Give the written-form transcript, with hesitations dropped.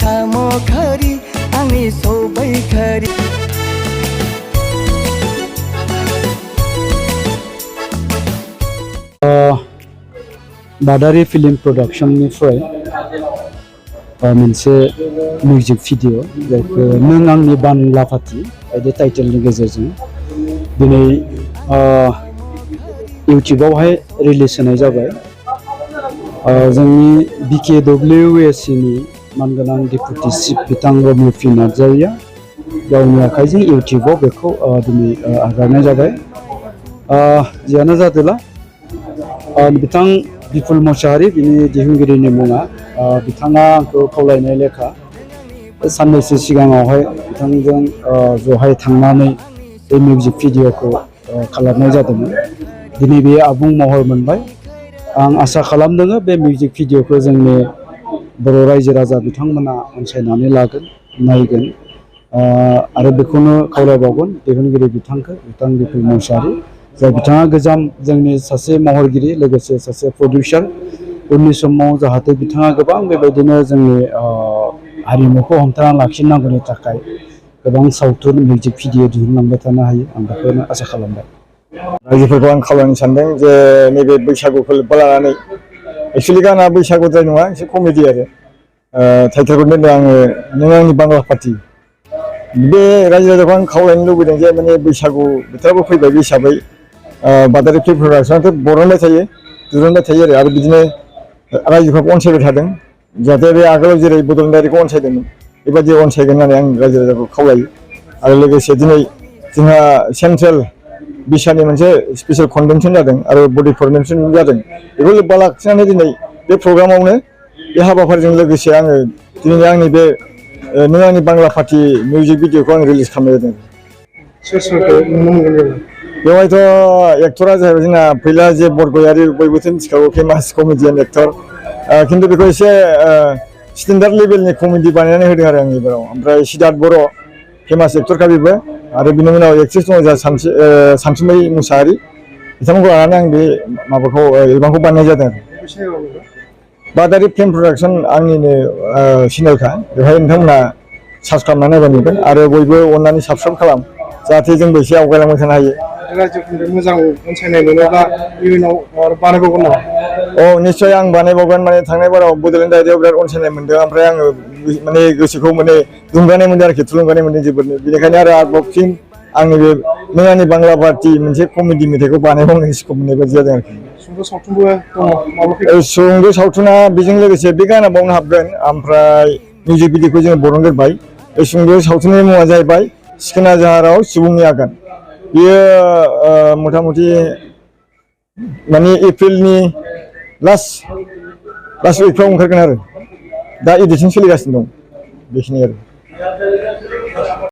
साम' खारि आंनि सबाय खारि बादारि फिल्म प्रडाक्शननिफ्राय मोनसे मिउजिक भिडिअ जायखौ नों आंनि बानला फाथि बायदि टाइटेलनि गेजेरजों दिनै इउटुबावहाय रिलिज होनाय जाबाय। जोंनि BKWSCनि मानगोनां डेपुटि चिफ बिथां रमेश पि नार्जारिया गावनि आखाइजों इउटुबाव बेखौ दिनै आगारनाय जाबाय। जियानो जादोला बिथां बिपुल मोसाहारि बिनि दिहुनगिरिनि मुङा बिथाङा आंखौ खावलायनाय लेखा साननैसो सिगाङावहाय बिथांजों जहाय थांनानै बे मिउजिक भिडिअखौ खालामनाय जादोंमोन। दिनै बे आबुं महर मोनबाय। आं आसा खालामदों बे मिउजिक भिडिअखौ जोंनि बर' रायजो राजा बिथांमोना अनसायनानै लागोन नायगोन आरो बेखौनो खावलायबावगोन दिहुनगिरि बिथां बिपुल मोसाहारि जाय बिथाङा गोजाम जोंनि सासे महरगिरि लोगोसे सासे प्रडिउसार उननि समाव जाहाथे बिथाङा गोबां बेबायदिनो जोंनि हारिमुखौ हमथाना लाखिनांगौनि थाखाय गोबां सावथुन मिउजिक भिडिअ दिहुनलांबाय थानो हायो आं बेखौनो आसा खालामबाय। रायजोफोरखौ आं खावलायनो सानदों जे नैबे बैसागुखौ लोब्बा लानानै एक्सुवेलि गाना बैसागुद्राय नङा एसे कमेडि आरो टाइटेलखौ दोनदों आङो नों आंनि बांला पार्टि। बे रायजो राजाखौ आं खावलायनो लुबैदों जे माने बैसागु बोथोराबो फैबाय बे हिसाबै बादारि फिल्म प्रडाक्शनाथ' बरनबाय थायो दिरुनबाय थायो आरो बिदिनो रायजोफोरखौ अनसायबाय थादों जाहाथे बे आगोलाव जेरै बड'लेण्ड डायरीखौ अनसायदोंमोन बेबायदि अनसायगोन होननानै आं रायजो राजाखौ खावलायो। आरो लोगोसे दिनै जोंहा सेन्ट्रेल बिसानि मोनसे स्पेसियेल कनभेनसन जादों आरो बडि फर्मेसन जादों बेखौ लोब्बा लाखिनानै दिनै बे प्रग्रामावनो बे हाबाफारिजों लोगोसे आङो दिनै आंनि बे नों आंनि बांला पार्टि मिउजिक भिडिअखौ आं रिलिज खालामनाय जादों। बेवहायथ' एक्टरा जाहैबाय जोंना फैला जे बरगयारि बयबोथ' मिथिखागौ फेमास कमेडियान एक्टर खिन्थु बेखौ एसे स्टेन्डार्ड लेभेलनि कमेडि बानायनानै होदों आरो आं एबाराव। ओमफ्राय सिद्धार्थ बर' फेमास एक्टरखा बेबो आरो बिनि उनाव एक्ट्रिस दङ जोंहा सानसुमै मुसाहारि बिथांमोनखौ लानानै आं बे माबाखौ एलबामखौ बानायनाय जादों। बादारि फिल्म प्रडाक्शन आंनिनो चेनेलखा बेवहाय नोंथांमोना सार्च खालामनानै नायबा नुगोन आरो बयबो अननानै साबसक्राइब खालाम जाहाथे जोंबो एसे आवगायलांबाय थानो हायो। रायजोफोरनिफ्राय मोजां अनसायनाय मोनोब्ला इयुनाव बानायबावगोन नामा? औ निश्चय आं बानायबावगोन माने थांनाय बाराव बड'लेण्ड डायरीआव बिराद अनसायनाय मोनदों ओमफ्राय आङो माने गोसोखौ माने दुंगानाय मोनदों आरोखि थुलुंगानाय मोनदों जोबोदनो बेनिखायनो आरो आरोबाव फिन आंनि बे नों आंनि बांला पार्टि मोनसे कमेडि मेथाइखौ बानायबावनो स्कप मोननाय बायदि जादों आरोखि। सुंद' सावथुनबो दङ सुंद' सावथुना बेजों लोगोसे बे गाना बावनो हाबगोन ओमफ्राय मिउजिक भिडिअखौ जोङो बरनग्रोबाय। बे सुंद' सावथुननि मुङा जाहैबाय सिखोना जाहाराव सुबुंनि आगान। बियो मथा मथि माने एप्रिलनि लास्ट उइकफ्राव ओंखारगोन आरो दा एडिटिं सोलिगासिनो दं बेखिनि आरो।